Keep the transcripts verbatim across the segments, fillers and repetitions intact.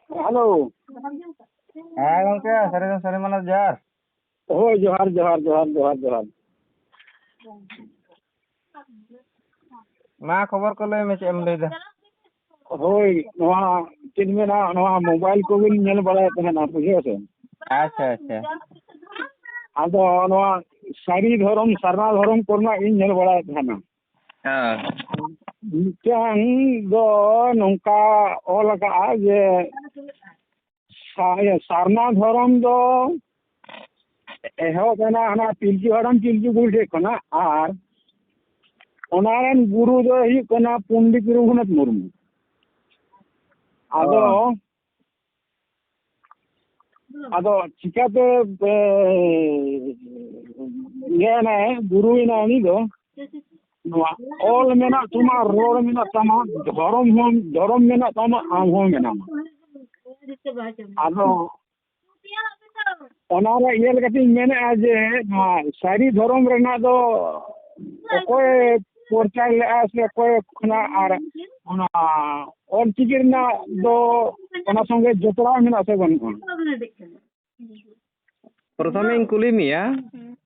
Hello. ᱦᱮᱸ ᱜᱚᱝᱠᱮ, ᱥᱟᱹᱨᱤ ᱫᱚ ᱥᱟᱹᱨᱤ ᱢᱟᱱᱟ ᱡᱚᱦᱟᱨ᱾ ᱦᱳᱭ, ᱡᱚᱦᱟᱨ, ᱡᱚᱦᱟᱨ, ᱡᱚᱦᱟᱨ, ᱡᱚᱦᱟᱨ, ᱡᱚᱦᱟᱨ᱾ ᱢᱟ ᱠᱷᱚᱵᱚᱨ ᱠᱚ ᱞᱟᱹᱭ ᱢᱮ, ᱪᱮᱫ ᱮᱢ ᱞᱟᱹᱭᱫᱟ? ᱦᱳᱭ, ᱱᱚᱣᱟ ᱪᱮᱫ ᱢᱮᱱᱟ, ᱱᱚᱣᱟ ᱢᱳᱵᱟᱭᱤᱞ ᱠᱚᱜᱮᱧ ᱧᱮᱞ ᱵᱟᱲᱟᱭᱮᱫ ᱛᱟᱦᱮᱱᱟ, ᱵᱩᱡᱷᱟᱹᱣ ᱥᱮ᱾ ᱟᱪᱪᱷᱟ, ᱟᱪᱪᱷᱟ᱾ ᱟᱫᱚ ᱱᱚᱣᱟ ᱥᱟᱹᱨᱤ ᱫᱷᱚᱨᱚᱢ, ᱥᱟᱨᱱᱟ ᱫᱷᱚᱨᱚᱢ ᱠᱚᱨᱮᱱᱟᱜ ᱤᱧ ᱧᱮᱞ ᱵᱟᱲᱟᱭᱮᱫ ᱛᱟᱦᱮᱱᱟ᱾ ᱦᱮᱸ᱾ ᱢᱤᱫᱴᱟᱝ ᱫᱚ ᱱᱚᱝᱠᱟ ᱚᱞ ᱟᱠᱟᱜᱼᱟ ᱡᱮ ᱥᱟ-, ᱤᱭᱟᱹ, ᱥᱟᱨᱱᱟ ᱫᱷᱚᱨᱚᱢ ᱫᱚ ᱮᱦᱚᱵ ᱮᱱᱟ ᱦᱟᱱᱟ ᱯᱤᱞᱪᱩ ᱦᱟᱲᱟᱢ ᱯᱤᱞᱪᱩ ᱵᱩᱲᱦᱤ ᱴᱷᱮᱡ ᱠᱷᱚᱱᱟᱜ, ᱟᱨ ᱚᱱᱟ ᱨᱮᱱ ᱜᱩᱨᱩ ᱫᱚᱭ ᱦᱩᱭᱩᱜ ᱠᱟᱱᱟ ᱯᱚᱱᱰᱤᱛ ᱨᱚᱜᱷᱩᱱᱟᱛᱷ ᱢᱩᱨᱢᱩ᱾ ᱟᱫᱚ, ᱚ᱾ ᱟᱫᱚ ᱪᱤᱠᱟᱹᱛᱮ, ᱮ, ᱤᱭᱟᱹ ᱮᱱᱟᱭ, ᱜᱩᱨᱩ ᱮᱱᱟᱭ ᱩᱱᱤ ᱫᱚ? ᱱᱚᱣᱟ ᱚᱞ ᱢᱮᱱᱟᱜ ᱛᱟᱢᱟ, ᱨᱚᱲ ᱢᱮᱱᱟᱜ ᱛᱟᱢᱟ, ᱫᱷᱚᱨᱚᱢ ᱦᱚᱸ, ᱫᱷᱚᱨᱚᱢ ᱢᱮᱱᱟᱜ ᱛᱟᱢᱟ, ᱟᱢ ᱦᱚᱸ ᱢᱮᱱᱟᱢᱟ᱾ ᱟᱫᱚ ᱚᱱᱟ ᱨᱮ ᱤᱭᱟᱹ ᱞᱮᱠᱟᱛᱤᱧ ᱢᱮᱱᱮᱫᱼᱟ ᱡᱮ ᱱᱚᱣᱟ ᱥᱟᱹᱨᱤ ᱫᱷᱚᱨᱚᱢ ᱨᱮᱱᱟᱜ ᱫᱚ ᱚᱠᱚᱭ ᱯᱨᱚᱪᱟᱨ ᱞᱮᱫᱼᱟ ᱥᱮ ᱚᱠᱚᱭ ᱠᱷᱚᱱᱟᱜ, ᱟᱨ ᱚᱱᱟ ᱚᱞ ᱪᱤᱠᱤ ᱨᱮᱱᱟᱜ ᱫᱚ ᱚᱱᱟ ᱥᱚᱸᱜᱮ ᱡᱚᱯᱲᱟᱣ ᱢᱮᱱᱟᱜᱼᱟ ᱥᱮ ᱵᱟᱹᱱᱩᱜᱼᱟ? ᱯᱨᱚᱛᱷᱚᱢᱮᱧ ᱠᱩᱞᱤ ᱢᱮᱭᱟ,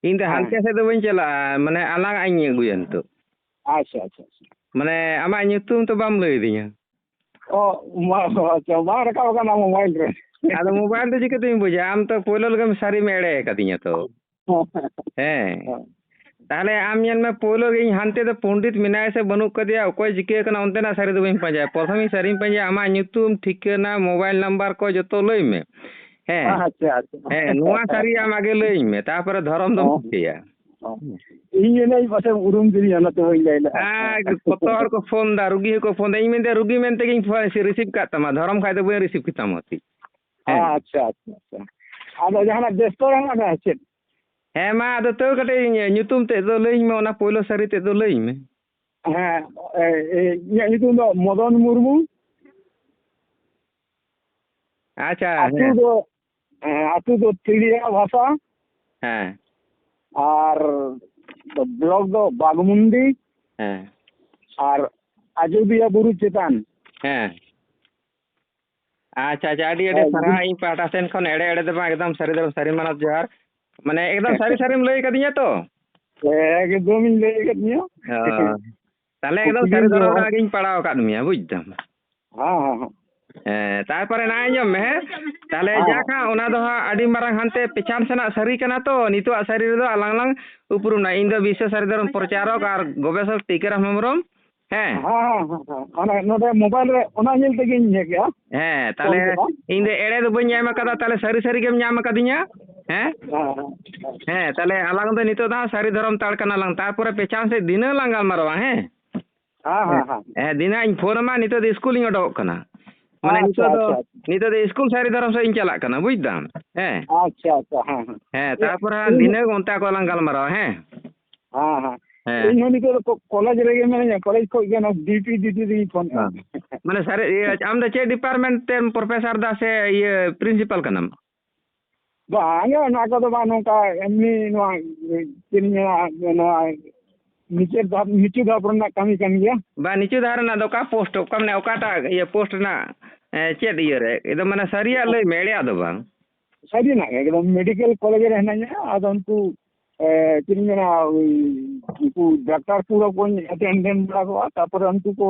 ᱤᱧ ᱫᱚ ᱦᱮᱸ᱾ ᱦᱟᱱᱛᱮ ᱥᱮᱫ ᱫᱚ ᱵᱟᱹᱧ ᱪᱟᱞᱟᱜᱼᱟ, ᱢᱟᱱᱮ ᱟᱞᱟᱝ ᱟᱜ ᱤᱧ ᱟᱹᱜᱩᱭᱟ ᱱᱤᱛᱚᱜ᱾ ᱟᱪᱪᱷᱟ, ᱟᱪᱪᱷᱟ, ᱟᱪᱪᱷᱟ᱾ ᱢᱟᱱᱮ ᱟᱢᱟᱜ ᱧᱩᱛᱩᱢ ᱛᱚ ᱵᱟᱢ ᱞᱟᱹᱭ ᱟᱹᱫᱤᱧᱟ᱾ ᱚ, ᱢᱟ, ᱟᱪᱪᱷᱟ, ᱵᱟᱝ ᱨᱟᱠᱟᱵ ᱟᱠᱟᱱᱟ ᱢᱳᱵᱟᱭᱤᱞ ᱨᱮ᱾ ᱟᱫᱚ ᱢᱳᱵᱟᱭᱤᱞ ᱫᱚ ᱪᱤᱠᱟᱹᱛᱤᱧ ᱵᱩᱡᱟ? ᱟᱢ ᱛᱚ ᱯᱳᱭᱞᱳ ᱨᱮᱜᱮᱢ ᱥᱟᱹᱨᱤᱢ ᱮᱲᱮ ᱟᱠᱟᱫᱤᱧᱟ ᱛᱚ᱾ ᱦᱮᱸ᱾ ᱦᱮᱸ᱾ ᱛᱟᱦᱞᱮ ᱟᱢ ᱧᱮᱞ ᱢᱮ, ᱯᱳᱭᱞᱳ ᱨᱮ ᱤᱧ ᱦᱟᱱᱛᱮ ᱫᱚ ᱯᱚᱱᱰᱤᱛ ᱢᱮᱱᱟᱭᱟ ᱥᱮ ᱵᱟᱹᱱᱩᱜ ᱠᱟᱫᱮᱭᱟ, ᱚᱠᱚᱭ ᱪᱤᱠᱟᱹ ᱟᱠᱟᱱᱟ, ᱚᱱᱛᱮᱱᱟᱜ ᱥᱟᱹᱨᱤ ᱫᱚ ᱵᱟᱹᱧ ᱯᱟᱸᱡᱟᱭᱟ᱾ ᱯᱨᱚᱛᱷᱚᱢᱤᱧ ᱥᱟᱹᱨᱤᱧ ᱯᱟᱸᱡᱟᱭᱟ, ᱟᱢᱟᱜ ᱧᱩᱛᱩᱢ, ᱴᱷᱤᱠᱟᱹᱱᱟ, ᱢᱳᱵᱟᱭᱤᱞ ᱱᱟᱢᱵᱟᱨ ᱠᱚ ᱡᱚᱛᱚ ᱞᱟᱹᱭ ᱢᱮ᱾ ᱦᱮᱸ᱾ ᱟᱪᱪᱷᱟ, ᱟᱪᱪᱷᱟ᱾ ᱦᱮᱸ, ᱱᱚᱣᱟ ᱥᱟᱹᱨᱤ ᱟᱢ ᱟᱜᱮ ᱞᱟᱹᱭᱟᱹᱧ ᱢᱮ, ᱛᱟᱨᱯᱚᱨᱮ ᱫᱷᱚᱨᱚᱢ ᱫᱚᱢ ᱚ᱾ ᱴᱷᱤᱠᱟᱹᱭᱟ᱾ ᱚ᱾ ᱤᱧ ᱢᱮᱱᱟᱹᱧ ᱯᱟᱥᱮᱡ ᱩᱨᱩᱢ ᱠᱤᱫᱤᱧᱟ, ᱚᱱᱟᱛᱮ ᱵᱟᱹᱧ ᱞᱟᱹᱭ ᱞᱮᱫᱼᱟ᱾ ᱦᱮᱸ, ᱠᱚᱛᱚ ᱦᱚᱲ ᱠᱚ ᱯᱷᱳᱱ ᱫᱟ, ᱨᱩᱜᱤ ᱦᱚᱸᱠᱚ ᱯᱷᱳᱱ ᱫᱟ᱾ ᱤᱧ ᱢᱮᱱᱫᱟ ᱨᱩᱜᱤ ᱢᱮᱱᱛᱮ ᱜᱤᱧ ᱯᱷᱳᱱ ᱨᱤᱥᱤᱵᱷ ᱠᱟᱜ ᱛᱟᱢᱟ, ᱫᱷᱚᱨᱚᱢ ᱠᱷᱟᱡ ᱫᱚ ᱵᱟᱹᱧ ᱨᱤᱥᱤᱵᱷ ᱠᱮᱛᱟᱢᱟ ᱛᱤ᱾ ᱦᱮᱸ᱾ ᱟᱪᱪᱷᱟ, ᱟᱪᱪᱷᱟ, ᱟᱪᱪᱷᱟ᱾ ᱟᱫᱚ ᱡᱟᱦᱟᱱᱟᱜ ᱵᱮᱥᱛᱚ ᱨᱮ ᱢᱮᱱᱟᱜ ᱢᱮᱭᱟ ᱪᱮᱫ? ᱦᱮᱸ, ᱢᱟ ᱟᱫᱚ ᱛᱟᱹᱣ ᱠᱟᱹᱴᱤᱡ ᱧᱩᱛᱩᱢ ᱛᱮᱫ ᱫᱚ ᱞᱟᱹᱭᱟᱹᱧ ᱢᱮ, ᱚᱱᱟ ᱯᱳᱭᱞᱳ ᱥᱟᱹᱨᱤ ᱛᱮᱫ ᱫᱚ ᱞᱟᱹᱭᱟᱹᱧ ᱢᱮ᱾ ᱦᱮᱸ, ᱮ, ᱮ, ᱤᱧᱟᱹᱜ ᱧᱩᱛᱩᱢ ᱫᱚ ᱢᱚᱫᱚᱱ ᱢᱩᱨᱢᱩ᱾ ᱟᱪᱪᱷᱟ, ᱟᱹᱛᱩ ᱦᱮᱸ᱾ ᱫᱚ, ᱦᱮᱸ, ᱟᱹᱛᱩ ᱫᱚ ᱛᱤᱲᱤᱭᱟ ᱵᱷᱟᱥᱟ᱾ ᱦᱮᱸ᱾ ᱟᱨ ᱵᱞᱚᱠ ᱫᱚ ᱵᱟᱜᱽᱢᱩᱱᱰᱤ᱾ ᱦᱮᱸ᱾ ᱟᱨ ᱟᱡᱚᱫᱤᱭᱟᱹ ᱵᱩᱨᱩ ᱪᱮᱛᱟᱱ᱾ ᱦᱮᱸ᱾ ᱟᱪᱪᱷᱟ, ᱟᱪᱪᱷᱟ, ᱟᱹᱰᱤ ᱟᱹᱰᱤ ᱦᱮᱸ, ᱥᱟᱨᱦᱟᱣ᱾ ᱡᱩᱫᱤ ᱤᱧ ᱯᱟᱦᱴᱟ ᱥᱮᱱ ᱠᱷᱚᱱ ᱮᱲᱮ ᱮᱲᱮ ᱫᱚ ᱵᱟᱝ, ᱮᱠᱫᱚᱢ ᱥᱟᱹᱨᱤ ᱫᱚ ᱥᱟᱹᱨᱤ ᱢᱟᱱᱚᱛ ᱡᱚᱦᱟᱨ᱾ ᱢᱟᱱᱮ ᱮᱠᱫᱚᱢ ᱥᱟᱹᱨᱤ ᱥᱟᱹᱨᱤᱢ ᱞᱟᱹᱭ ᱟᱠᱟᱫᱤᱧᱟ ᱛᱚ? ᱮᱠᱫᱚᱢᱤᱧ ᱞᱟᱹᱭ ᱟᱠᱟᱫ ᱢᱮᱭᱟ᱾ ᱚ᱾ ᱛᱟᱦᱞᱮ ᱮᱠᱫᱚᱢ ᱠᱩᱠᱞᱤ ᱥᱟᱹᱨᱤ ᱫᱚ ᱫᱷᱚᱨᱚᱢ ᱦᱟᱸᱜ᱾ ᱨᱮᱱᱟᱜ ᱜᱤᱧ ᱯᱟᱲᱟᱣ ᱟᱠᱟᱫ ᱢᱮᱭᱟ, ᱵᱩᱡᱽ ᱫᱟᱢ᱾ ᱦᱮᱸ, ᱦᱮᱸ, ᱦᱮᱸ᱾ ᱦᱮᱸ, ᱛᱟᱨᱯᱚᱨᱮ ᱱᱚᱜᱼᱚᱭ ᱟᱸᱡᱚᱢ ᱢᱮ, ᱦᱮᱸ? ᱛᱟᱦᱞᱮ ᱦᱮᱸ, ᱡᱟᱠ ᱦᱮᱸ᱾ ᱦᱟᱸᱜ, ᱚᱱᱟ ᱫᱚ ᱦᱟᱸᱜ ᱟᱹᱰᱤ ᱢᱟᱨᱟᱝ ᱦᱟᱱᱛᱮ ᱯᱮᱪᱷᱟᱱ ᱥᱮᱱᱟᱜ ᱥᱟᱹᱨᱤ ᱠᱟᱱᱟ ᱛᱚ, ᱱᱤᱛᱚᱜᱟᱜ ᱥᱟᱹᱨᱤ ᱨᱮᱫᱚ ᱟᱞᱟᱝ ᱞᱟᱝ ᱩᱯᱨᱩᱢᱱᱟ᱾ ᱤᱧ ᱫᱚ ᱵᱤᱥᱥᱚ ᱥᱟᱹᱨᱤ ᱫᱷᱚᱨᱚᱢ ᱯᱨᱚᱪᱟᱨᱚᱠ ᱟᱨ ᱜᱚᱵᱮᱥᱚᱠ ᱴᱤᱠᱟᱹᱨᱟᱢ ᱦᱮᱢᱵᱨᱚᱢ᱾ ᱦᱮᱸ᱾ ᱦᱮᱸ, ᱦᱮᱸ, ᱦᱮᱸ, ᱦᱮᱸ᱾ ᱚᱱᱟ ᱱᱚᱰᱮ ᱢᱳᱵᱟᱭᱤᱞ ᱨᱮ ᱚᱱᱟ ᱧᱮᱞ ᱛᱮᱜᱤᱧ ᱧᱮᱞ ᱠᱮᱜᱼᱟ᱾ ᱦᱮᱸ, ᱛᱟᱦᱞᱮ ᱚᱞ ᱠᱮᱫᱟ᱾ ᱤᱧ ᱫᱚ ᱮᱲᱮ ᱫᱚ ᱵᱟᱹᱧ ᱧᱟᱢ ᱟᱠᱟᱫᱟ, ᱛᱟᱦᱞᱮ ᱥᱟᱹᱨᱤ ᱥᱟᱹᱨᱤ ᱜᱮᱢ ᱧᱟᱢ ᱟᱠᱟᱫᱤᱧᱟ᱾ ᱦᱮᱸ? ᱦᱮᱸ, ᱦᱮᱸ, ᱦᱮᱸ᱾ ᱦᱮᱸ, ᱛᱟᱦᱞᱮ ᱟᱞᱟᱝ ᱫᱚ ᱱᱤᱛᱚᱜ ᱫᱚ ᱦᱟᱸᱜ ᱥᱟᱹᱨᱤ ᱫᱷᱚᱨᱚᱢ ᱛᱟᱲ ᱠᱟᱱᱟ ᱞᱟᱝ, ᱛᱟᱨᱯᱚᱨᱮ ᱯᱮᱪᱷᱟᱱ ᱥᱮᱫ ᱫᱷᱤᱱᱟᱹᱝ ᱞᱟᱝ ᱜᱟᱞᱢᱟᱨᱟᱣᱟ, ᱦᱮᱸ? ᱦᱮᱸ, ᱦᱮᱸ, ᱦᱮᱸ᱾ ᱦᱮᱸ, ᱫᱷᱤᱱᱟᱹᱝ ᱤᱧ ᱯᱷᱳᱱ ᱟᱢᱟ, ᱱᱤᱛᱚᱜ ᱫᱚ ᱤᱥᱠᱩᱞ ᱤᱧ ᱚᱰᱚᱠᱚᱜ ᱠᱟᱱᱟ᱾ ᱢᱟᱱᱮ ᱟᱪᱪᱷᱟ, ᱱᱤᱛᱚᱜ ᱫᱚ, ᱟᱪᱪᱷᱟ, ᱟᱪᱪᱷᱟ᱾ ᱱᱤᱛᱚᱜ ᱫᱚ ᱤᱥᱠᱩᱞ ᱥᱟᱹᱨᱤ ᱫᱷᱚᱨᱚᱢ ᱥᱮᱫ ᱤᱧ ᱪᱟᱞᱟᱜ ᱠᱟᱱᱟ, ᱵᱩᱡᱽ ᱫᱟᱢ? ᱦᱮᱸ᱾ ᱟᱪᱪᱷᱟ, ᱟᱪᱪᱷᱟ, ᱦᱮᱸ, ᱦᱮᱸ᱾ ᱦᱮᱸ, ᱤ-, ᱛᱟᱨᱯᱚᱨᱮ ᱦᱟᱸᱜ ᱤᱧ ᱫᱷᱤᱱᱟᱹᱝ ᱚᱱᱛᱮ ᱠᱚ ᱞᱟᱝ ᱜᱟᱞᱢᱟᱨᱟᱣᱟ, ᱦᱮᱸ? ᱦᱮᱸ, ᱦᱮᱸ᱾ ᱦᱮᱸ᱾ ᱤᱧ ᱦᱚᱸ ᱱᱤᱛᱚᱜ ᱫᱚ ᱠᱚ-, ᱠᱚᱞᱮᱡᱽ ᱨᱮᱜᱮ ᱢᱮᱱᱟᱹᱧᱟ, ᱠᱚᱞᱮᱡᱽ ᱠᱷᱚᱡ ᱜᱮ ᱚᱱᱟ ᱰᱤᱭᱩᱴᱤ, ᱰᱤᱭᱩᱴᱤ ᱨᱮᱜᱤᱧ ᱯᱷᱳᱱ ᱮᱫᱟ᱾ ᱦᱮᱸ᱾ ᱢᱟᱱᱮ ᱥᱟᱹᱨᱤ, ᱤᱭᱟᱹ, ᱟᱢ ᱫᱚ ᱪᱮᱫ ᱰᱤᱯᱟᱨᱴᱢᱮᱱᱴ ᱛᱮᱢ ᱯᱨᱚᱯᱷᱮᱥᱟᱨ ᱫᱟ ᱥᱮ ᱤᱭᱟᱹ ᱯᱨᱤᱱᱥᱤᱯᱟᱞ ᱠᱟᱱᱟᱢ? ᱵᱟᱝ, ᱚᱱᱟ ᱠᱚᱫᱚ ᱵᱟᱝ, ᱱᱚᱝᱠᱟ ᱮᱢᱱᱤ ᱱᱚᱣᱟ, ᱪᱮᱫ ᱤᱧ ᱢᱮᱱᱟ, ᱱᱚᱣᱟ ᱱᱤᱪᱮᱨ ᱫᱷᱟᱯ, ᱱᱤᱪᱩ ᱫᱷᱟᱯ ᱨᱮᱱᱟᱜ ᱠᱟᱹᱢᱤ ᱠᱟᱱ ᱜᱮᱭᱟ᱾ ᱵᱟᱝ, ᱱᱤᱪᱩ ᱫᱷᱟᱯ ᱨᱮᱱᱟᱜ ᱫᱚ ᱚᱠᱟ ᱯᱳᱥᱴ, ᱚᱠᱟ, ᱢᱟᱱᱮ ᱚᱠᱟᱴᱟᱜ ᱤᱭᱟᱹ ᱯᱳᱥᱴ ᱨᱮᱱᱟᱜ, ᱮ, ᱪᱮᱫ ᱤᱭᱟᱹ ᱨᱮ? ᱮᱠᱫᱚᱢ ᱢᱟᱱᱮ ᱥᱟᱹᱨᱤᱭᱟᱜ ᱞᱟᱹᱭ ᱢᱮ, ᱮᱲᱮᱭᱟᱜ ᱫᱚ ᱵᱟᱝ᱾ ᱥᱟᱹᱨᱤᱱᱟᱜ ᱜᱮ, ᱮᱠᱫᱚᱢ ᱢᱮᱰᱤᱠᱮᱞ ᱠᱚᱞᱮᱡᱽ ᱨᱮ ᱦᱮᱱᱟᱹᱧᱟ᱾ ᱟᱫᱚ ᱩᱱᱠᱩ, ᱮ, ᱪᱮᱫ ᱤᱧ ᱢᱮᱱᱟ, ᱳᱭ ᱩᱱᱠᱩ ᱰᱟᱠᱛᱟᱨ ᱠᱚ ᱵᱟᱹᱧ ᱮᱴᱮᱱᱰ ᱵᱟᱲᱟ ᱠᱚᱣᱟ, ᱛᱟᱯᱚᱨᱮ ᱩᱱᱠᱩ ᱠᱚ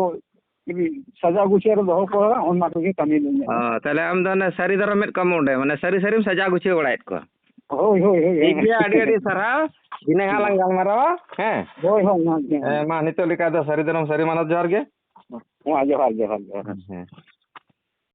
ᱥᱟᱡᱟᱣ ᱜᱩᱪᱷᱟᱹᱣ ᱨᱮ ᱫᱚᱦᱚ ᱠᱚᱣᱟ, ᱚᱱᱟ ᱠᱚᱜᱮ ᱠᱟᱹᱢᱤ ᱫᱚ ᱤᱧᱟᱹᱜ ᱫᱚ᱾ ᱚ, ᱛᱟᱦᱞᱮ ᱟᱢ ᱫᱚ ᱚᱱᱮ ᱥᱟᱹᱨᱤ ᱫᱷᱚᱨᱚᱢ ᱢᱮᱫ ᱠᱟᱢ ᱚᱸᱰᱮ, ᱢᱟᱱᱮ ᱥᱟᱹᱨᱤ ᱥᱟᱹᱨᱤᱢ ᱥᱟᱡᱟᱣ ᱜᱩᱪᱷᱟᱹᱣ ᱵᱟᱲᱟᱭᱮᱫ ᱠᱚᱣᱟ᱾ ᱦᱳᱭ, ᱦᱳᱭ, ᱦᱳᱭ, ᱴᱷᱤᱠ ᱦᱮᱸ᱾ ᱜᱮᱭᱟ, ᱟᱹᱰᱤ ᱟᱹᱰᱤ ᱥᱟᱨᱦᱟᱣ᱾ ᱫᱷᱤᱱᱟᱹᱝ ᱦᱟᱸᱜ ᱞᱟᱝ ᱜᱟᱞᱢᱟᱨᱟᱣᱟ, ᱦᱮᱸ? ᱦᱳᱭ, ᱦᱳᱭ, ᱦᱳᱭ, ᱦᱮᱸ᱾ ᱦᱮᱸ, ᱢᱟ ᱱᱤᱛᱚᱜ ᱞᱮᱠᱟ ᱫᱚ ᱥᱟᱹᱨᱤ ᱫᱷᱚᱨᱚᱢ ᱥᱟᱹᱨᱤ ᱢᱟᱱᱚᱛ ᱡᱚᱦᱟᱨ ᱜᱮ᱾ ᱦᱮᱸ, ᱡᱚᱦᱟᱨ, ᱡᱚᱦᱟᱨ, ᱡᱚᱦᱟᱨ᱾ ᱦᱮᱸ᱾